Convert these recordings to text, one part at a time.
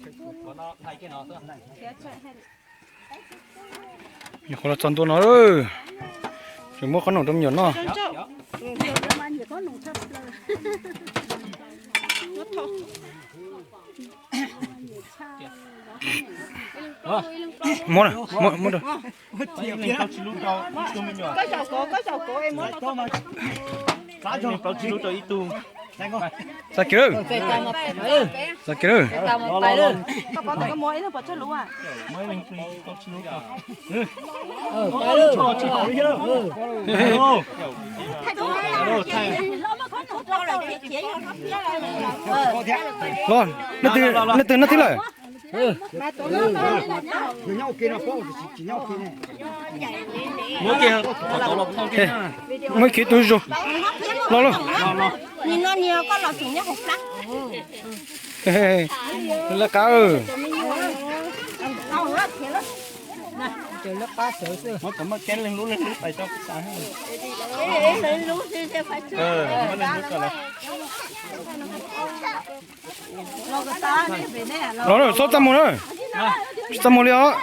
Nyuam qhuav los txog ntua no, tseem muab qhob noom rau me nyuam noj. Muab, muab, muab rau. Txav kiag, txav kiag. Los, leej twg noj thib lawm? Muab kiag tus zoo los lauj. Lawv qab. Los, txhob txaj muag na. Tsis txaj muag li os.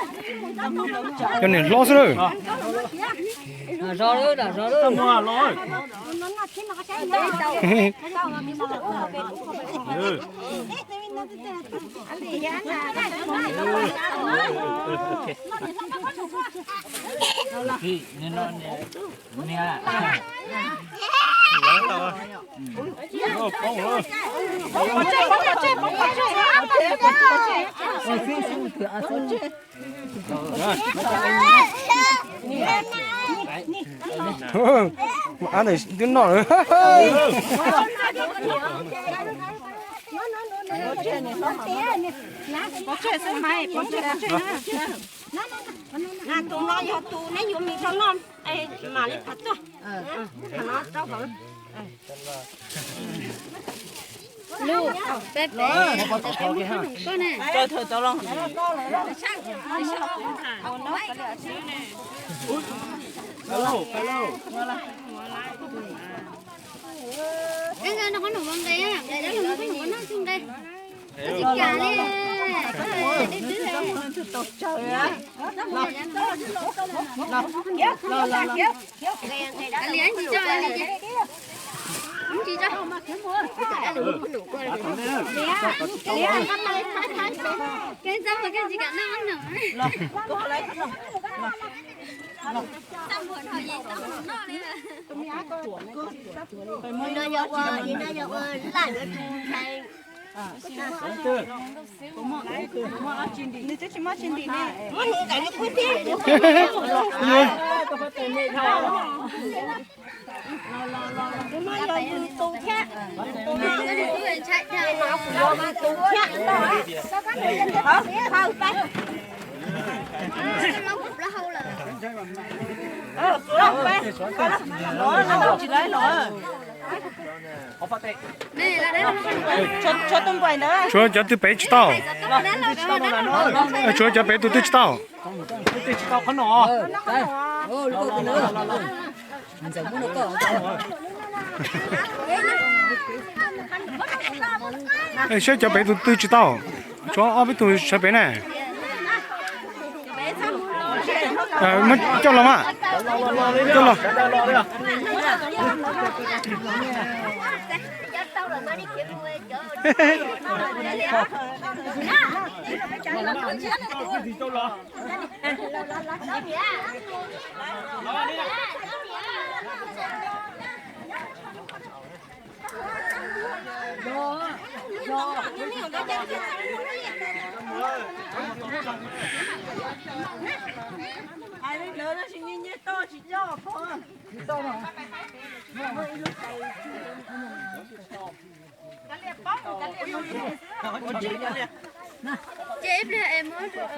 Yog niam hlob xwb na. Ab, twb noj lawm. Tus no yog tus neb yuav mis rau noj, mam li phav tuaj. Lub, peb pem, koj ne. Koj nqa no qhob noom ua nqe, nqa no qhob noom ua noj tug nqe. Koj tsis kam li. Li ntsis tso li. Ntsis tso. Koj tsis kam noj qhob noom. Txaj muag dhau ces txaj muag noj li. Nim no yog ua, nim no yog ua laj yuav tu ntshai. Muab nws nqaim li qub thiab. Tus no yog yus tus thiab. Yus tus thiab. Tshuav cov twg pem tsis tau. Tshuav cov pem tus twg tsis tau. Saib cov pem tus twg tsis tau. Tshuav ob peb tug sawv pem na. Muab coj los mas. Coj los. Ces ib pliag es muab rau.